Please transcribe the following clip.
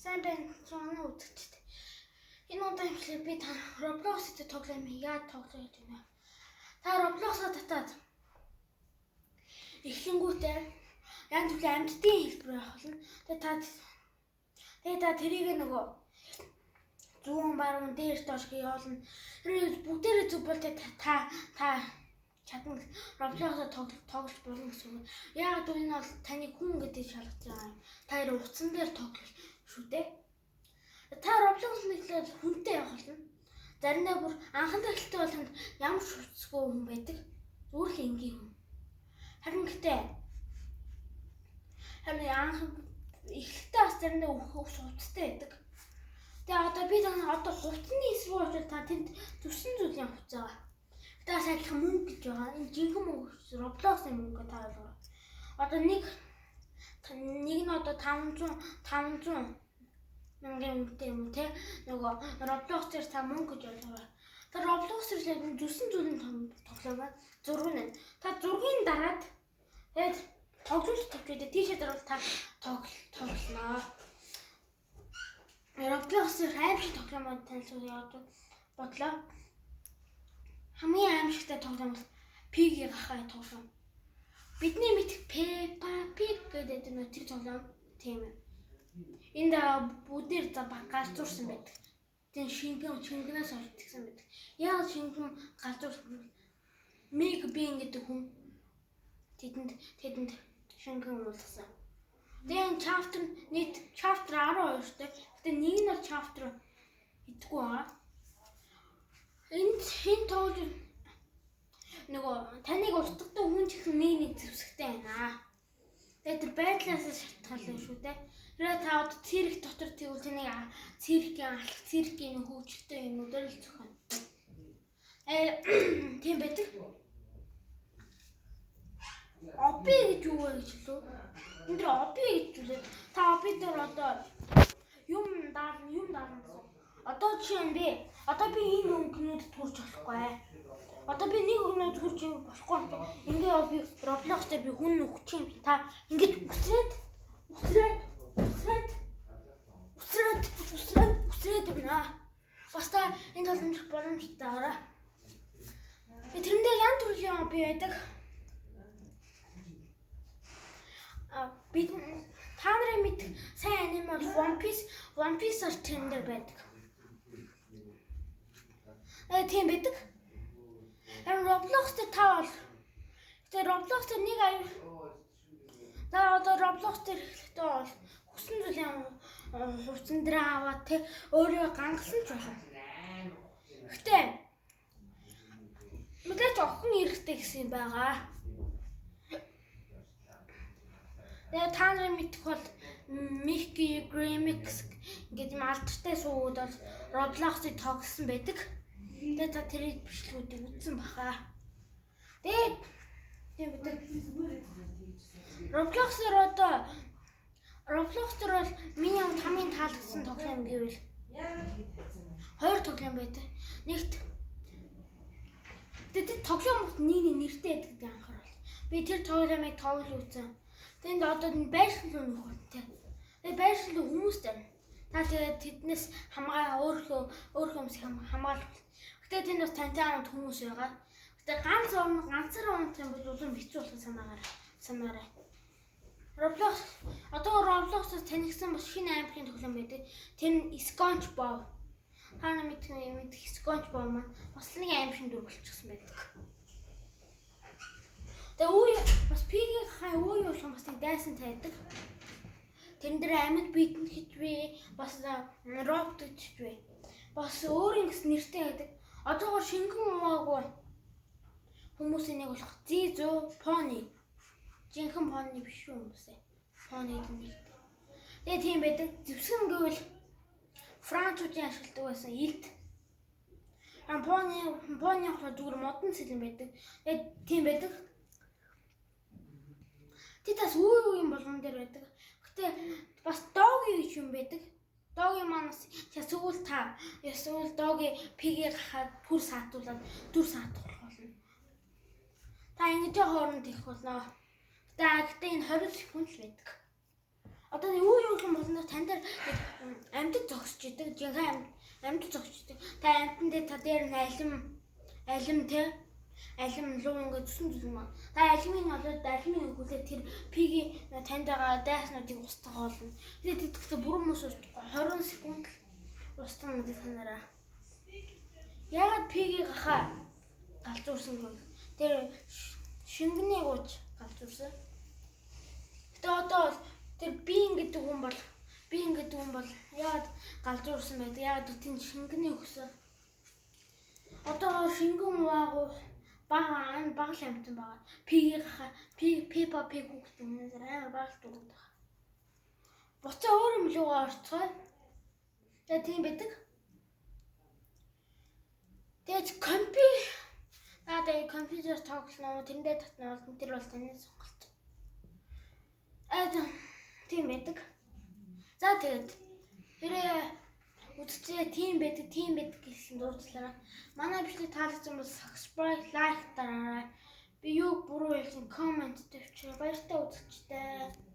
Сайн байна уу үзэгчид. Энэ удаа имчлээ би та Roblox гэдэг тоглоомыг яаж тоглох гэж байна. Та Roblox-о татаад эхлэнгүүтээ янз бүрийн амьтдын хэлбэр байх болно. Тэгээ та тэрийг нөгөө зүүн баруун дээр доош гэж явуулна. Тэр бүгдээрээ зөв бол та та чадна Roblox-о тоглож болно гэсэн үг. Яагаад гэвэл энэ бол таны хүн гэдгийг шалгаж байгаа юм. Та хоёр утсан дээр тоглох шүү дээ. Та Roblox нэглээд хүнтэй явах болно. Заримдаа бүр анхандаа эхэлтэй бол танд ямар ч хүсгүй хүн байдаг. Зүгээр л энгийн хүн. Харин гэтээ харин анх эхлэлтэй бас заримдаа өөх хувцастай байдаг. Тэгээ одоо би тань одоо хувцсны эсрэг очвол та тэнд зүсэн зүйлийн хувцас байгаа. Тэгээ бас адилхан мөнгө гэж байгаа. Энэ жинхэнэ мөнгө Roblox-ын мөнгө та ойлгоо. Одоо нэг нь одоо 500 мянган үнэтэй юм уу те нөгөө Roblox дээр та мөнгө гэж ойлгоо. Та Roblox дээр зүсэн зүйлийн тоглоом байна. Зураг нь. Та зургийн дараад тэгээд тоглолт тавьж тийшээ дарвал та тоглоно. Roblox дээр аимшиг тоглоомод танилцуулъя бодлоо. Хамгийн аимшигтай тоглоом бол Piggy гахай тоглоом. Бидний мэдэх Peppa Pig гэдэг нэг тэр тоглоом тийм ээ. Энд бүгдээр за галзуурсан байдаг. Тэр шингэн шингэнээс олж тэгсэн байдаг. Яагаад шингэн галзуурсан бэ? Миг Бин гэдэг хүн тэдэнд шингэн уулгасан. Тэгээ энэ chapter нийт chapter 12-тэй. Гэтэ нэг нь бол chapter идэхгүй байгаа. Энд хин тоглож нөгөө таныг устгадаг хүн ч гэсэн нэг нэг зэвсэгтэй байна. Тэгээ тэр байдлаас шалтгаална шүү дээ. Тэр та одоо цирк дотор тэгвэл таныг циркийн алах циркийн хөгжилтэй юмнуудаар л зохино. Тийм байдаг. Obby гэж юу вэ гэж хэлв. Энэ дэр obby гэж үлээ. Та obby дээр одоо юм даална юм даална гэсэн. Одоо жишээ нь би энэ өнгөнүүд төрж болохгүй. Одоо би нэг өнгөнүүд төрж болохгүй. Ингээ би Roblox дээр би хүн өгч юм. Та ингэж үсрээд байна. Бас та энэ боломж боломжтой араа. Тэрэн дээр янз бүрийн obby байдаг. Бид та нарын мэдэх сайн аниме бол One Piece бол тэрэн дээр байдаг. Тийм байдаг. Харин Roblox дээр та бол тэгээ Roblox дээр нэг аяр та одоо Roblox дээр эхлэхдээ бол хүссэн зүйлийн хувцсан дээр аваад тэ өөрөө гангалсан ч болно. Гэтэ мэдээж охин эрэхтэй гэсэн юм байгаа. Тэгээ та нарын мэдэх бол Mickey Grimix гэдэг юм алдартай сувгууд бол Roblox-ыг тоглосон байдаг. Тэгээ та тэр бичлэгүүдийг үзсэн баха. Тэгээд тийм байдаг. Roblox-оор одоо Roblox дээр бол миний хамгийн таалагдсан тоглоом гэвэл хоёр тоглоом байдаг. Нэгт тэр тоглоом нэг нэг нэртэй байдаг гэдэг анхаарал. Би тэр тоглоомыг тоглож үзсэн. Тэнд одоо байшин руу нөхөх тэ. Тэгээ байшин руу хүмүүс тань. Та тэгээд тэднээс хамгаа өөрөө хүмүүс хамгаалах. Гэтэ тэнд бас тантай хамт хүмүүс байгаа. Гэтэ ганцаараа унах юм бол улам хэцүү болох санаарай. Roblox одоо Roblox-ос танигдсан бас шинэ аймгийн тоглоом байдаг. Тэр нь SpongeBob. Та нар мэдэх SpongeBob маань бас нэг аймгийн дүр болчихсон байдаг. Тэгээ үе бас Piggy хай үе болох бас нэг дайсан тайдаг. Тэрэн дээр амьд бидэнд гэж би бас робот гэж би. Бас өөр ингэс нэртэй байдаг. Одоогоор шингэн умаагүй хүмүүсийн нэг болох Зизу Пони. Жинхэнэ пони биш үү хүмүүсээ. Пони гэдэг нэртэй. Тэгээ тийм байдаг. Зэвсгэн гэвэл француудын ашигладаг байсан илд. Пони болохоор зүгээр модон сэлэн байдаг. Тэгээ тийм байдаг. Тэд бас үе үеийн болгон дээр байдаг. Гэтэ бас доги гэж юм байдаг. Доги маань бас эсвэл та эсвэл доги пиги гахаад түр саатуулаад 4 саат болох болно. Та ингэж хооронд их болно. Гэтэ энэ 20 секунд л байдаг. Одоо юу юм болно тань дээр нэг Амьтад зогсож идэг. Жинхэнэ амьтад зогсож идэг. Та амьтан дээр, та дээр нь алим алим те, алим луу ингээд зүсэн зүйл юм. Та алимыг олоод, алимыг өгүүлээ тэр Piggy танд байгаа дайснуудыг устгах болно. Тэгээд тэтгэхдээ бүрэн мөс 20 секунд л устгах гэдэг санаараа. Яагаад Piggy гахаа галзуурсан гэвэл тэр шингэний гууч галзуурсан. Гэтэ одоо бол тэр Bean гэдэг хүн бол, Bean гэдэг хүн бол яагаад галзуурсан байдаг? Яагаад тийм шингэний өгсөн? Одоо шингэн waaгүй бага ан бага л амьтан байгаа. Piggy гахаа Peppa Pig хүүхэд юм амар бага л дургуд байгаа. Буцаа өөр юм лугаа орцгоё. Тэгээ тийм байдаг. Тэгээд надаа компьютер тоглоно уу, тэрэндээ татна бол тэр бол таны сонголт. Аа, тийм байдаг. За, тэгээд хэрэг үзчихээ тийм байдаг, тийм байдаг гэсэн дуудлаараа. Манай бичлэг таалагдсан бол subscribe, like дараарай. Би юу буруу хэлсэн comment тавьчихъя. Баяртай үзэгчдээ.